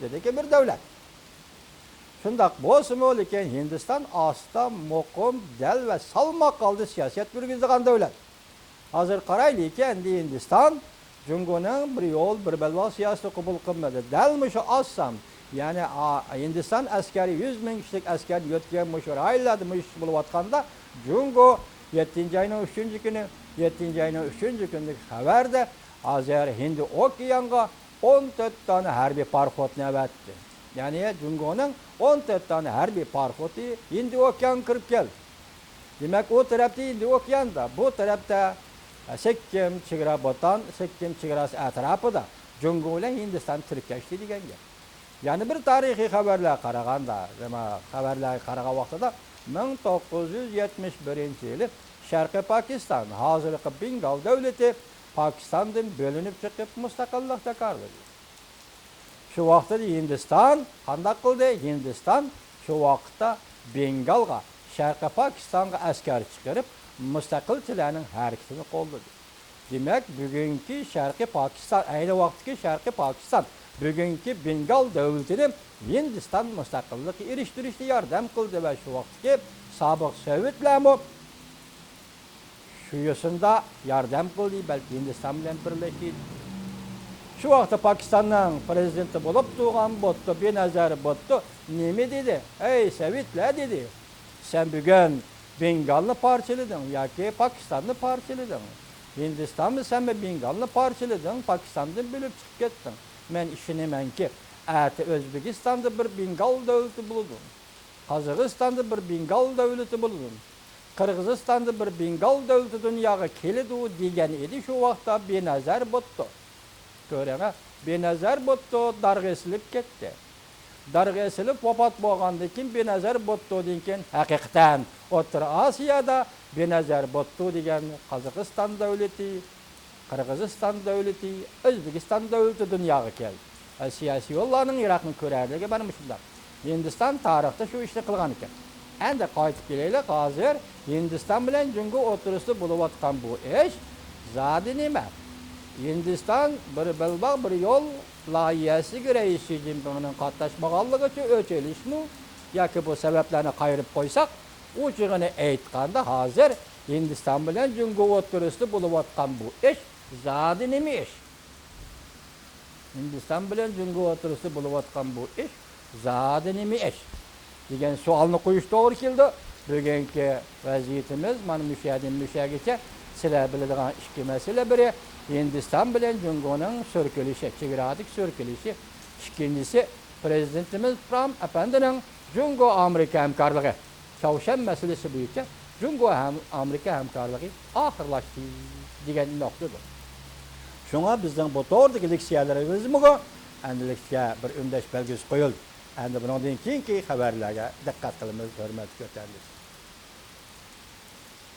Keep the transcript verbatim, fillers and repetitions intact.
دېدىكى بىر دۆلەت. شۇنداق بولسىمۇ، لېكىن ھىندىستان ئاستا، مۇقىم، دەل ۋە سالماق ھالدا سىياسەت يۈرگۈزىدىغان دۆلەت. ھازىر قارايلىكى، ئەمدى ھىندىستان جۇڭگونىڭ بىر يول، بىر بەلباغ سىياسىتىنى قوبۇل قىلمىدى. دەل مۇشۇ ئاز سان، يەنى، ئا، ھىندىستان ئەسكەرى يۈز مىڭ كىشىلىك ئەسكەرنى يۆتكىگەن مۇشۇ رايونلاردا مۇشۇ ئىش بولۇۋاتقاندا، جۇڭگو يەتتىنچى ئاينىڭ ئۈچىنچى كۈنى، يەتتىنچى ئاينىڭ ئۈچىنچى كۈنىدىكى خەۋەردە، ھازىر ھىندى ئوكيانغا ئون تۆت دانە ھەربىي پاراخوتنى ئەۋەتتى. يەنى جۇڭگونىڭ ئون تۆت دانە ھەربىي پاراخوتى ھىندى ئوكيانغا كىرىپ كەلدى. دېمەك، ئۇ تەرەپتە ھىندى ئوكياندا، بۇ تەرەپتە سىككىم چېگرا، بۇتان سىككىم چېگراسى ئەتراپىدا جۇڭگو بىلەن ھىندىستان تىركەشتى دېگەن گەپ. يەنە بىر تارىخىي خەۋەرلەرگە قارىغاندا، نېمە، خەۋەرلەرگە قارىغان ۋاقتىدا، مىڭ توققۇز يۈز يەتمىش بىرىنچى يىلى شەرقىي پاكىستان، ھازىرقى بېنگال دۆلىتى پاكىستاندىن بۆلۈنۈپ چىقىپ مۇستەقىللىق جاكارلىدى. شۇ ۋاقىتتا ھىندىستان قانداق قىلدى؟ ھىندىستان شۇ ۋاقىتتا بېنگالغا، شەرقىي پاكىستانغا ئەسكەر چىقىرىپ، مۇستەقىلچىلەرنىڭ ھەرىكىتىنى قوللىدى. دېمەك، بۈگۈنكى شەرقىي پاكىستان، ئەينى ۋاقىتتىكى شەرقىي پاكىستان، بۈگۈنكى بېنگال دۆلىتىنى ھىندىستان مۇستەقىللىققا ئېرىشتۈرۈشتە ياردەم قىلدى ۋە شۇ ۋاقىتتىكى سابىق سوۋېتلارمۇ شۇ يوسۇندا ياردەم قىلدى، بەلكى ھىندىستان بىلەن بىرلەشتى. شۇ ۋاقىتتا پاكىستاننىڭ پرېزىدېنتى بولۇپ تۇرغان بۇتتو، بىنەزەر بۇتتو نېمە دېدى؟ ئەي سوۋېتلار، دېدى، سەن بۈگۈن بېنگالنى پارچىلىدىڭ ياكى پاكىستاننى پارچىلىدىڭ. ھىندىستانمۇ، سەنمۇ بېنگالنى پارچىلىدىڭ، پاكىستاندىن بۆلۈپ چىقىپ كەتتىڭ. مەن ئىشىنىمەنكى، ئەتە ئۆزبېكىستاندا بىر بېنگال دۆلىتى بولىدۇ. قازاقىستاندا بىر بېنگال دۆلىتى بولىدۇ. قىرغىزىستاندا بىر بېنگال دۆلىتى دۇنياغا كېلىدۇ، دېگەن ئىدى شۇ ۋاقىتتا بىنەزەر بۇتتو. كۆرۈڭە، بىنەزەر بۇتتو دارغا ئېسىلىپ كەتتى. دارغا ئېسىلىپ ۋاپات بولغاندىن كېيىن، بىنەزەر بۇتتودىن كېيىن، ھەقىقەتەن ئوتتۇرا ئاسىيادا بىنەزەر بۇتتو دېگەن قازاقىستان دۆلىتى، قىرغىزىستان دۆلىتى، ئۆزبېكىستان دۆلىتى دۇنياغا كەلدى. سىياسىيونلارنىڭ يىراقنى كۆرەرلىكى مانا مۇشۇنداق. ھىندىستان تارىختا شۇ ئىشنى قىلغان ئىكەن. ئەمدى قايتىپ كېلەيلى، ھازىر ھىندىستان بىلەن جۇڭگو ئوتتۇرىسىدا بولۇۋاتقان بۇ ئىش زادى نېمە؟ ھىندىستان بىر بەلباغ بىر يول لايىھەسىگە رەئىس شى جىنپىڭنىڭ قاتناشمىغانلىقىچە ئۆچ ئېلىشمۇ ياكى بۇ سەۋەبلەرنى قايرىپ قويساق، ئوچۇقىنى ئېيتقاندا، ھازىر ھىندىستان بىلەن جۇڭگو ئوتتۇرىسىدا بولۇۋاتقان بۇ ئىش زادى نېمە ئىش؟ ھىندىستان بىلەن جۇڭگو ئوتتۇرىسىدا بولۇۋاتقان بۇ ئىش زادى نېمە ئىش؟ دېگەن سوئالنى قويۇش توغرا كېلىدۇ. بۈگۈنكى ۋەزىيىتىمىز مانا مۇشۇ يەردىن مۇشۇ يەرگىچە. سىلەر بىلىدىغان ئىككى مەسىلە، بىرى ھىندىستان بىلەن جۇڭگونىڭ سۈركىلىشى، چېگرادىكى سۈركىلىشى. ئىككىنچىسى، پرېزىدېنتىمىز ترامپ ئەپەندىنىڭ جۇڭگو ئامېرىكا ھەمكارلىقى، چاۋشيەن مەسىلىسى بويىچە جۇڭگو ھەم ئامېرىكا ھەمكارلىقى ئاخىرلاشتى دېگەن نۇقتىدۇر. شۇڭا بىزنىڭ بۇ توغرىدىكى لېكسىيەلىرىمىزمۇ ئەمدىلىكتە بىر ئۈندەش بەلگىسى قويۇلدى. ئەمدى بۇنىڭدىن كېيىنكى خەۋەرلەرگە دىققەت قىلىمىز، ھۆرمەتلىك ۋەتەندىشلار.